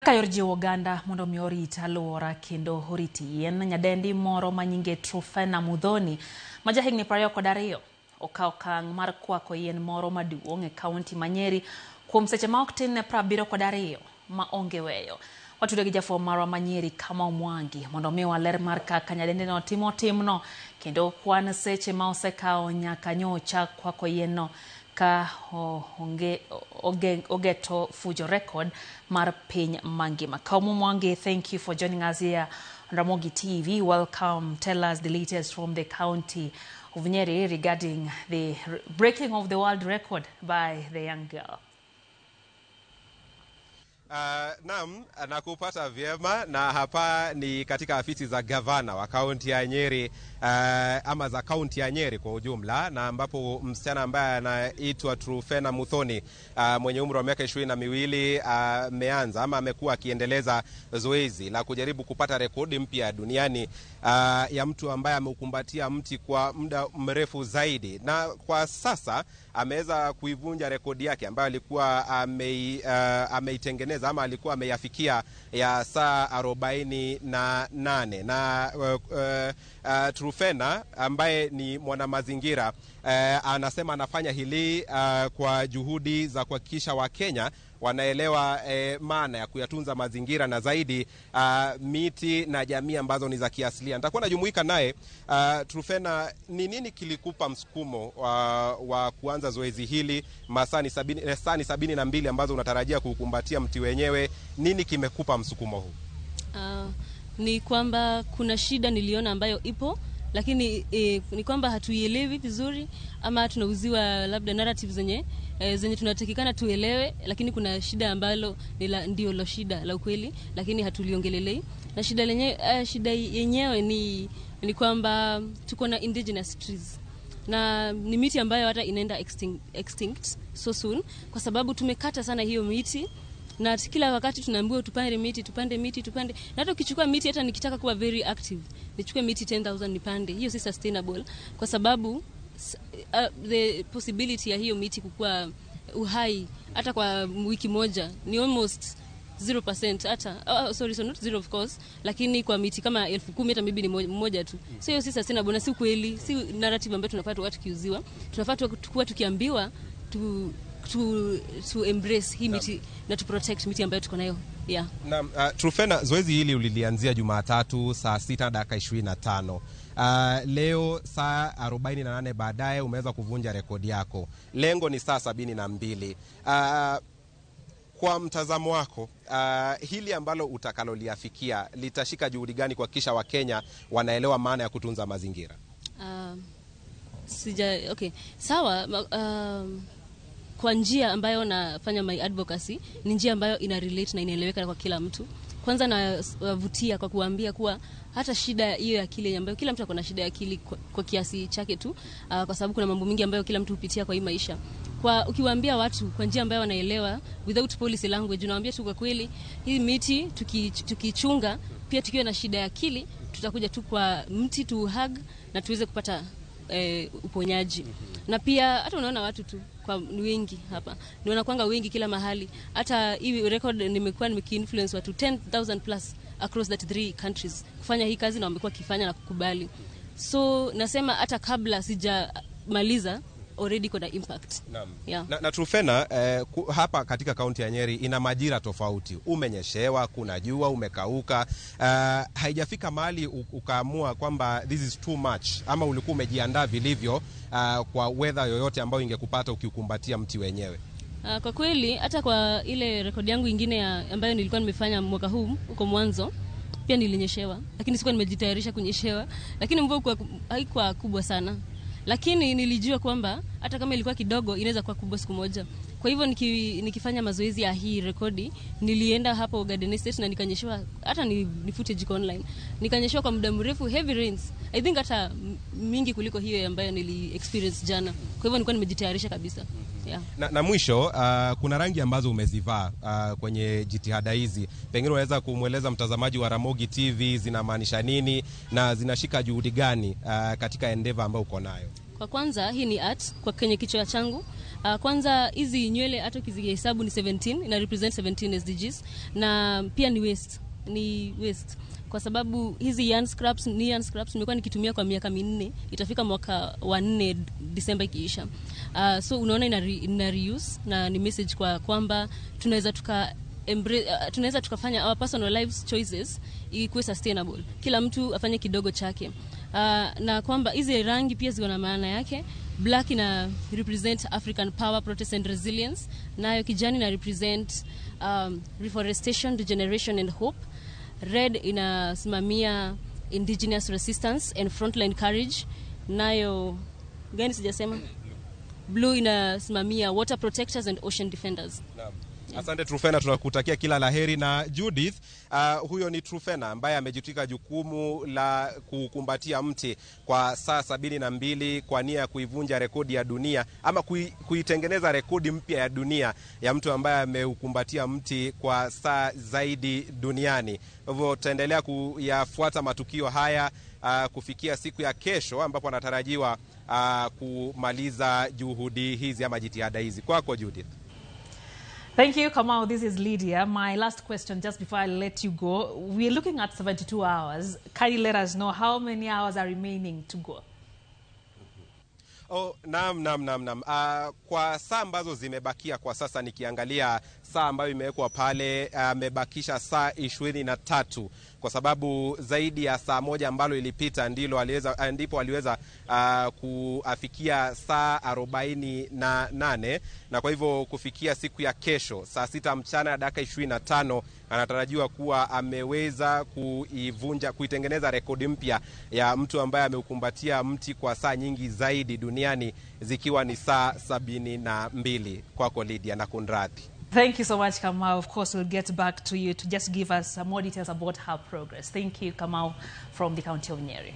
Ka yor jiwo oganda mondo mi orit alwora kendo orit yien, nyadendi moro ma nyinge Truphena Muthoni ma jahigni 22 okawo okang' mar kwako yien moro maduong' e kaunti ma Nyeri kuom seche ma ok tin ne 72 ma onge weyo. Watude gi jafwambo marwa ma Nyeri Kamau Mwangi mondo omiwa ler mar kaka nyadendino timo timno kendo kwan seche ma osekawo nyaka nyocha kwako yien no ka onge ogeto fujo record mar piny mangima. Kamau Mwangi, thank you for joining us here on Ramogi TV. Welcome. Tell us the latest from the county of Nyeri regarding the breaking of the world record by the young girl. Naam, nakupata vyema na hapa ni katika afisi za gavana wa kaunti ya Nyeri, ama za kaunti ya Nyeri kwa ujumla, na ambapo msichana ambaye anaitwa Truphena Muthoni, mwenye umri wa miaka 22, ameanza ama amekuwa akiendeleza zoezi la kujaribu kupata rekodi mpya duniani ya mtu ambaye ameukumbatia mti kwa muda mrefu zaidi, na kwa sasa ameweza kuivunja rekodi yake ambayo alikuwa ameitengeneza ama alikuwa ameiafikia ya saa 48. Na Truphena ambaye ni mwanamazingira, anasema anafanya hili kwa juhudi za kuhakikisha Wakenya wanaelewa maana ya kuyatunza mazingira na zaidi miti na jamii ambazo ni za kiasilia. Nitakuwa najumuika naye. Truphena, ni nini kilikupa msukumo wa kuanza zoezi hili? Masaa ni 72 ambazo unatarajia kukumbatia mti wenyewe. Nini kimekupa msukumo huu? Ni kwamba kuna shida niliona ambayo ipo, lakini ni kwamba hatuielewi vizuri ama tunauziwa labda narrative zenye tunatakikana tuelewe, lakini kuna shida ambalo ndio la shida la ukweli, lakini hatuliongelelei. Na shida yenyewe ni kwamba tuko na indigenous trees na ni miti ambayo hata inaenda extinct so soon, kwa sababu tumekata sana hiyo miti. Na kila wakati tunaambiwa tupande miti, tupande miti, tupande. Na hata ukichukua miti, hata nikitaka kuwa very active, nichukue miti 10,000 nipande, hiyo si sustainable, kwa sababu the possibility ya hiyo miti kukua uhai hata kwa wiki moja ni almost 0%, hata sorry, so not zero of course, lakini kwa miti kama 10,000 hata maybe ni moja tu. So hiyo si sustainable na si kweli, si narrative ambayo tunafaa tu tukiuziwa. Tunafaa kuwa tukiambiwa to embrace hii miti na to protect miti ambayo tuko nayo. Yeah. Na Truphena, zoezi hili ulilianzia Jumatatu saa 6:25. Leo saa 48 baadaye umeweza kuvunja rekodi yako. Lengo ni saa 72. Kwa mtazamo wako, hili ambalo utakaloliafikia litashika juhudi gani kuhakikisha Wakenya wanaelewa maana ya kutunza mazingira? Okay. Sawa. Kwa njia ambayo nafanya my advocacy ni njia ambayo ina relate na inaeleweka kwa kila mtu. Kwanza nawavutia kwa kuambia kuwa hata shida hiyo ya akili ambayo kila mtu akona shida ya akili kwa kiasi chake tu, kwa sababu kuna mambo mingi ambayo kila mtu hupitia kwa hii maisha. Kwa ukiwaambia watu kwa njia ambayo wanaelewa without policy language, unawaambia tu kwa kweli hii miti tukichunga, pia tukiwa na shida ya akili tutakuja tu kwa mti tu hug na tuweze kupata uponyaji. Na pia hata unaona watu tu kwa wengi hapa, ni wanakuanga wengi kila mahali. Hata hii record nimekuwa nimekiinfluence watu 10,000 plus across that 3 countries kufanya hii kazi, na wamekuwa kifanya na kukubali. So nasema hata kabla sijamaliza already kuna impact. Naam. Yeah. Na Truphena, hapa katika kaunti ya Nyeri ina majira tofauti. Umenyeshewa, kuna jua, umekauka. Haijafika mahali ukaamua kwamba this is too much, ama ulikuwa umejiandaa vilivyo kwa weather yoyote ambayo ingekupata ukikumbatia mti wenyewe? Kwa kweli hata kwa ile rekodi yangu ingine ambayo nilikuwa nimefanya mwaka huu huko mwanzo, pia nilinyeshewa, lakini sikuwa nimejitayarisha kunyeshewa, lakini mvua haikuwa kubwa sana. Lakini nilijua kwamba hata kama ilikuwa kidogo inaweza kuwa kubwa siku moja. Kwa hivyo nikifanya mazoezi ya hii rekodi, nilienda hapo Garden Estate na nikanyeshewa, hata ni footage iko online. Nikanyeshewa kwa muda mrefu, heavy rains. I think hata mingi kuliko hiyo ambayo nili experience jana. Kwa hivyo nilikuwa nimejitayarisha kabisa. Yeah. Na mwisho, kuna rangi ambazo umezivaa kwenye jitihada hizi. Pengine unaweza kumweleza mtazamaji wa Ramogi TV zinamaanisha nini na zinashika juhudi gani katika endeavor ambayo uko nayo? Kwa kwanza hii ni art kwa kwenye kichwa changu. Kwanza hizi nywele hata ukizihesabu ni 17, ina represent 17 SDGs, na pia ni waste, ni waste kwa sababu hizi yarn scraps ni yarn scraps nimekuwa nikitumia kwa miaka 4, itafika mwaka wa 4 Disemba ikiisha. So unaona ina reuse na ni message kwa kwamba tunaweza tuka tunaweza tukafanya our personal lives choices ikuwe sustainable, kila mtu afanye kidogo chake. Na kwamba hizi rangi pia ziko na maana yake. Black ina represent African power, protest and resilience, nayo kijani ina represent reforestation, regeneration and hope. Red inasimamia indigenous resistance and frontline courage, nayo gani sijasema, blue inasimamia water protectors and ocean defenders. Naam. Asante Trufena, tunakutakia kila laheri. Na Judith, huyo ni Trufena ambaye amejitwika jukumu la kukumbatia mti kwa saa 72 kwa nia ya kuivunja rekodi ya dunia ama kuitengeneza rekodi mpya ya dunia ya mtu ambaye ameukumbatia mti kwa saa zaidi duniani. Kwa hivyo tutaendelea kuyafuata matukio haya kufikia siku ya kesho ambapo anatarajiwa kumaliza juhudi hizi ama jitihada hizi. Kwako Judith. Thank you, Kamau. This is Lydia. My last question, just before I let you go. We're looking at 72 hours. Can you let us know how many hours are remaining to go? Oh, naam, naam, naam, naam. Kwa saa ambazo zimebakia kwa sasa, nikiangalia saa ambayo imewekwa pale, amebakisha saa 23 kwa sababu zaidi ya saa moja ambalo ilipita ndilo aliweza, ndipo aliweza kuafikia saa 48, na kwa hivyo kufikia siku ya kesho saa 6 mchana dakika 25 anatarajiwa kuwa ameweza kuivunja, kuitengeneza rekodi mpya ya mtu ambaye ameukumbatia mti kwa saa nyingi zaidi duniani zikiwa ni saa 72. Kwako Lydia na kunradhi. Thank you so much, Kamau. Of course, we'll get back to you to just give us some more details about her progress. Thank you, Kamau, from the county of Nyeri.